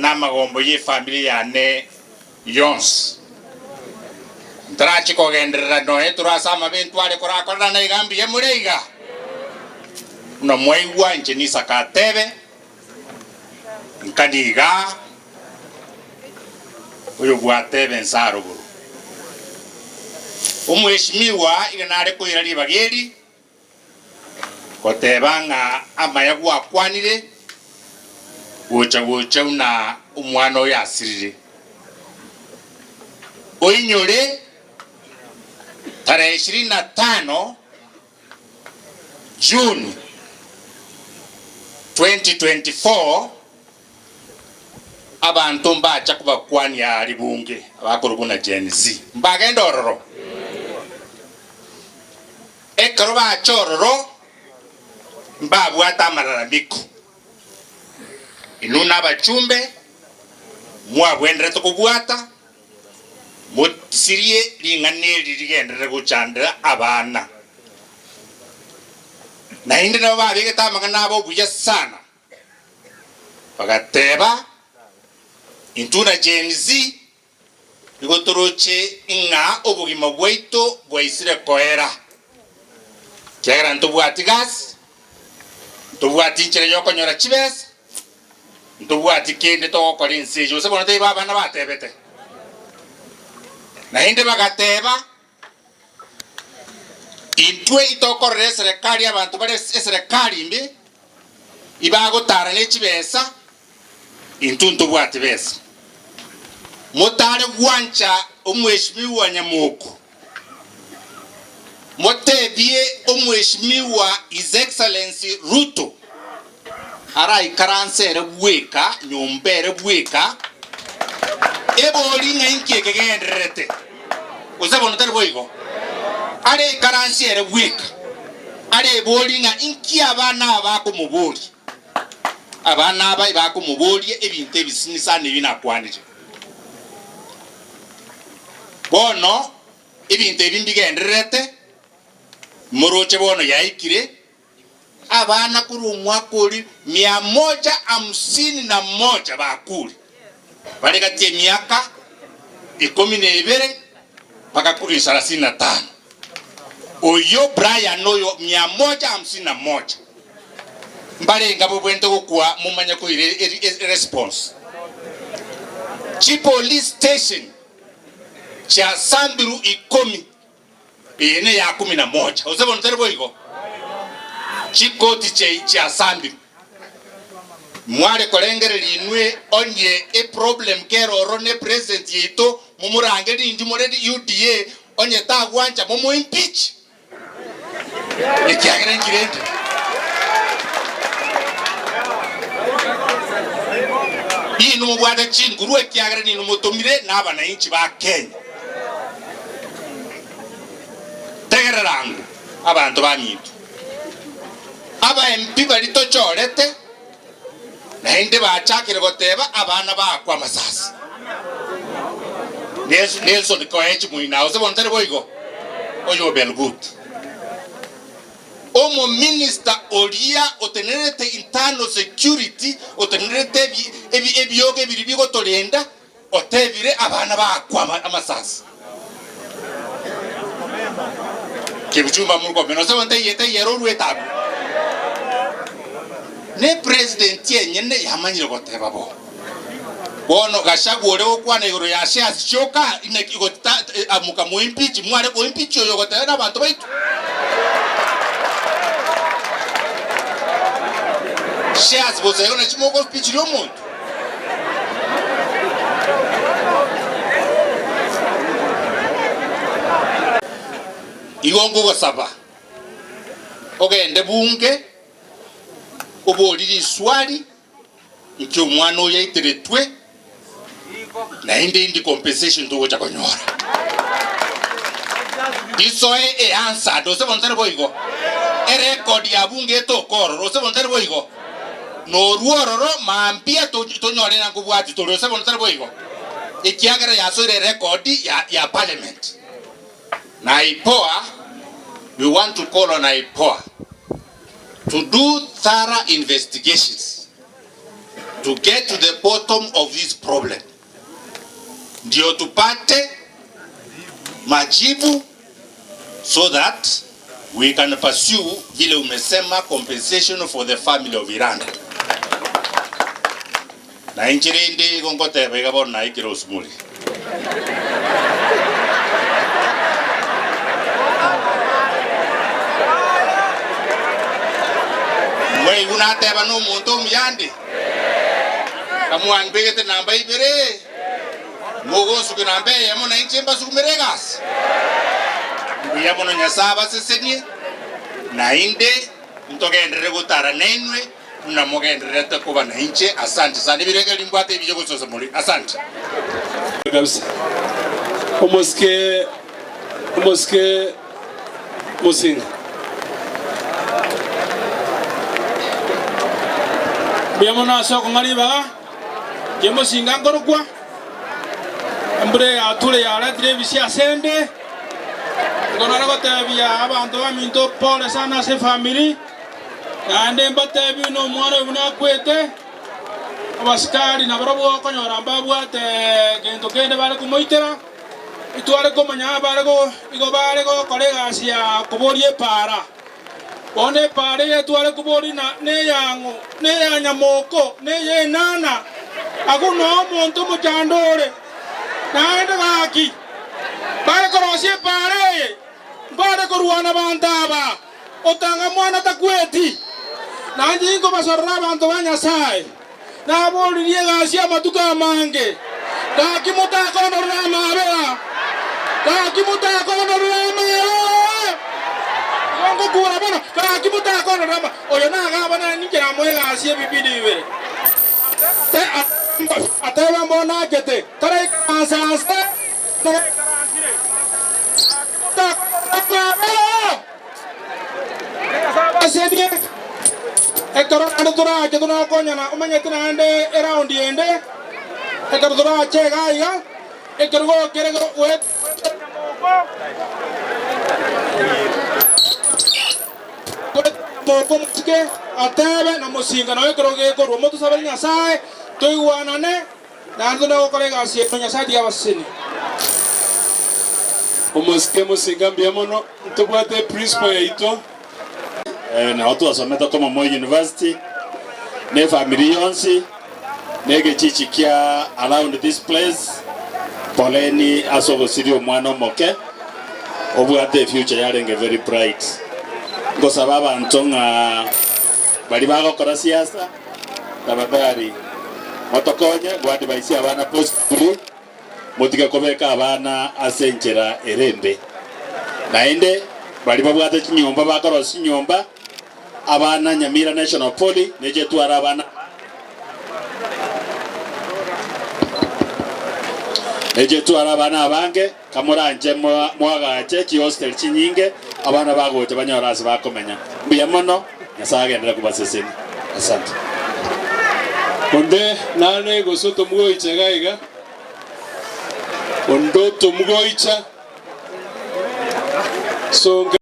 Namagombo y'efamiri yane yonsi. Ntarachie kogenderera nonya tore ase amabe ntware korakorerana iga mbuya more iga? Buna mwaigwa inche n'Isaka atebe, Nkani igaa, oyobwatebe ense arogoro. Omweshimiwa iga nare koira ribaga eri, Goteba ng'a amaya gwakwanire gocha gocha buna omwana oyo asirire. Oinyore tarehe ishirini na tano June 2024 abanto mbacha kobakwania aria bunge abakorokwa buna Gen Z mbagende ororo. Ekero bacha ororo, mbabwate amalalamiko. Inwe nabachumbe, mwabwenerete kobwata, mosirie ring'ana eri rigenderere gochandera abana. Naende nabo babegete amang'ana abo buya sana, bagateba, Intwe na Gen Z Nigo toroche ng'a obogima bwaito bwaisire koera, ekiagera ntobwati gasi, ntobwati inchera y'okonyora chibesa, ntobwati kende togokora ense eye. Gose bono taibo abana batebete? Naende bagateba, Intwe itokorora eserekari abanto bare eserekari imbe, ibagotara ne chibesa, Intwe ntobwati besa. Motare gwancha omweshimiwa Nyamoko, motebie omweshimiwa His Excellency Ruto araikaranse ere bweka nyomba ere bweka ebori ng'a inki eke gegendererete. Gose bono tari boigo? Areikaranse ere bweka arebori ng'a inki abana aba bakomoboria. Abana aba ebakomoboria ebinto ebisinyi sana ebi nakwanire. Bono ebinto ebi mbigendererete, moroche bono yaikire abana korwa omwaka oria mia moja hamsini na moja bakure, bare gati emiaka ikomi na ebere mpaka sarasini na tano. Oyio Brian oyo mia moja hamsini na moja. Mbarenge abobwenerete gokwa momanye koira response. Chi police station chiasambiru ikomi eye ne ya kumi na moja gose bono tari boigo? Chikoti chiasambiru mware korengereria inwe onye eproblem kere ororo ne president yaito momorangerie intwe more UDA onye tagwancha momo impeach. Ekiagera inki rende? Inwe mobwate chinguru, ekiagera ninwe motomire nabananchi ba Kenya. Tegerera ango, abanto baminto, aba MP baria tochorete, naende bachakire goteba abana baakwa amasasi. Nelson Koech moino gose bono tari boigo? Oyo o Belgut. Omominista oria otenenerete internal security, otenenerete ebiogo ebiria bigotorenda, Otebire abana baakwa amasasi. Kipchumba Murkomen ose bono taiyete iyere oruete abwo. Ne president enyene yamanyire goteba bo. Bono Gachagua ore gokwana igoro ya shares chioka inaki gota amuka mo impeach mware ko impeach oyo ogoteba na abanto baito. Shares bosa igo nachi moko impeachiria omonto. Igo nkogosaba ogende bunge oborie riswali nki omwana oyo aiteretwe naende indi compensation togocha konyora. Isoe eanswered gose bono tari boigo? Erecord ya bunge etoke ororo gose bono tari boigo? Norwo ororo mambia tonyore ng'a nkobwati tore gose bono tari boigo? Ekiagera yasoire erecord ya ya parliament. Na IPOA, we want to call on IPOA to do thorough investigations. To get to the bottom of this problem ndio tupate majibu so that we can pursue vile umesema compensation for the family of Iranda. Na inche rende igo ngoteba iga bono naikire osumuri. Mwaigwa nateba nomonto omuya ande? Kamwanbegete namba ibere, mogonsukia namba eyemo na inche mbasugumere egasi. Mbuya mono Nyasae abasesenie, naende ntogenderere gotara nainwe buna mogendererete koba nainche. Asante sana. Ebirengererio mbwate ebiya gososa more. Asante. Kabisa. Omosike omosike Musinga. Mbuya mono ase okong'a ribaga inche Musinga nkorokwa, embura eyature yaretire ebisio asende, nigo nare gotebia abanto baminto pole sana ase efamiri, naende mbatebie buna omwana oyo buna akwete, abasikari nabarabwo okonyora mbabwate gento kende bare komoitera. Itware komanya abare igo bare gokora egasi ya koboria epaara. Bono epaara eye tware koboria neyang'o, neya nyamoko, neye enana, agwo noo omonto omochando ore. Naende gaki, bare korosia epaara eye, mbare korwana abanto aba, otanga mwana takweti. Nainche inkobasorora abanto ba Nyasae. Naboririe egasi amatuko amange, gaki motakondorera amaabera, gaki motakondorera amaabera. Igo ngokura bono, gaki motakondorera ama oyo nagabana ninche namoe egasi ebipindi bibere. Ateba mbono akete, taraikaransa ase naikaransire, gaki motakondorera amaabera. Abasemie, ekero naende torache tonakonyana, omanyete naende eraundi ende, ekero torache iga iga, ekerogo kere goetera omosike atebe na mosinga nao ekerogo gekorwa. Motosabere Nyasae toigwanane. Naende tore gokora egasi yaito Nyasae tiga abasesenie. Omosike mosinga mbuya mono ntobwate eprinciple yaito. Nao twasomete komo Moi University ne efamiri yonsi na egechichi kia around this place. Poleni ase ogosiria omwana omoke obwate efuture yarenge very bright. Ngosaba abanto ng'a baria bagokora siasa Tafadhali motokonye goadvise abana positively, motige kobeka abana ase enchera ere embe. Naende baria babwate chinyomba bakorosia chinyomba, abana Nyamira National Poly neche etware abana neche etware abana abange, kamoranche moagache chihostel chinyinge, abana bagocha banyore ase bakomenya. Mbuya mono, Nyasae agenderere kobasesenia. Asante. Onde nare gose otomugoicha iga iga, onde otomugoicha, songa.